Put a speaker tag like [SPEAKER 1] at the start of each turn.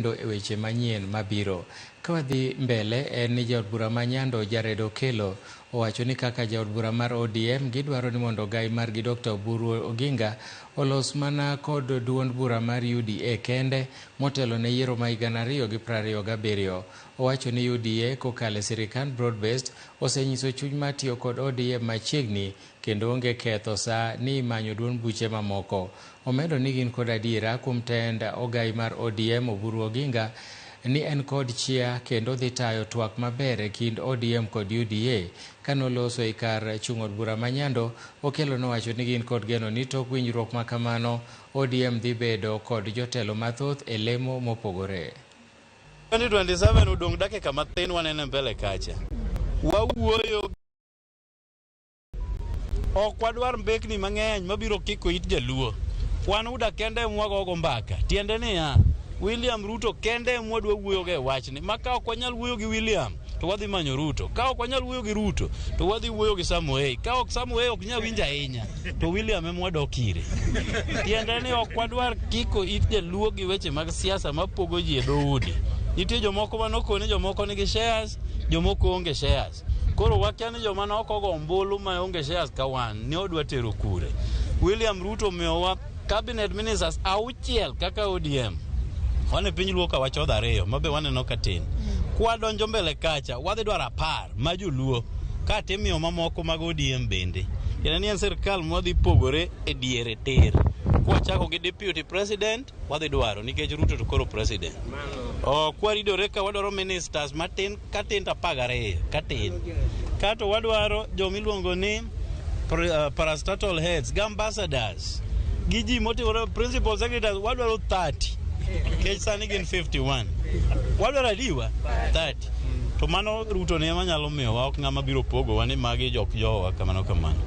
[SPEAKER 1] E weche manyien mabiro. Ka wadhi mbele en ni jaod bura ma Nyando Jared Okello owacho ni kaka jaod bura mar ODM gidwaro ni mondo ogai margi Dr. Oburu Oginga olos mana kod duond bura mar UDA kende motelo ne yiero ma higa 2027. Owacho ni UDA kokalo e sirikand broad based osenyiso chuny mar tiyo kod ODM machiegni kendo onge ketho saa ni imanyo duond buche mamoko. Omedo ni gin kod adiera kuom tend ogai mar ODM Oburu Oginga ni en kod chia kendo dhi tayo twak maber e kind ODM kod UDA. Kanoloso e kar chung' od bura ma Nyando, Okello nowacho ni gin kod geno ni tok winjruok ma kamano, ODM dhi bedo kod jotelo mathoth e lemo mopogore.
[SPEAKER 2] 2027 odong' dakika mathin wanene mbele kacha. Wawuoyo Ok wadwar mbekni mang'eny mabiro kiko it jaluo. Wan UDA kende ema wagogo mbaka. Tiende niya, William Ruto kende ema wadwa wuoyogo e wachni. Ma ka ok wanyal wuoyo gi William, to wadhi manyo Ruto. Ka ok wanyal wuoyo gi Ruto, to wadhi wuoyo gi Samoei. Ka ok Samoei ok nyal winjo ahinya, to William ema wadok ire. Tiende ni ok wadwar kiko it jaluo gi weche mag siasa mapogo ji e dhoudi. Nitie jomoko manokoni jomoko nigi shares, jomoko onge shares. Koro wakia ni joma ne ok ogo ombulu ma onge shares ka wan ne odwa tero kure. William Ruto omiyowa cabinet ministers auchiel kaka ODM. Wan e piny Luo ka wachodho ariyo ma be waneno ka tin. Kwadonjo mbele kacha wadhi dwaro 10 ma joluo ka timiyo mamoko mag ODM bende. Tiende ni en sirkal mwadhi pogore e diere tir. Kwachako gi deputy president wadhi dwaro nikech Ruto to koro president. Oh, kwaridore ka wadwaro ministers matin katin to 12 katin. Kato wadwaro joma iluongo ni parastatal heads gi ambassadors gi ji motimore principal secretaries wadwaro 30 nikech sani gin 51. Wadwaro adiwa 30. To mano Ruto ne ema nyalo miyowa ok ng'ama biro pogowa ni magi jok jowa kamano kamano.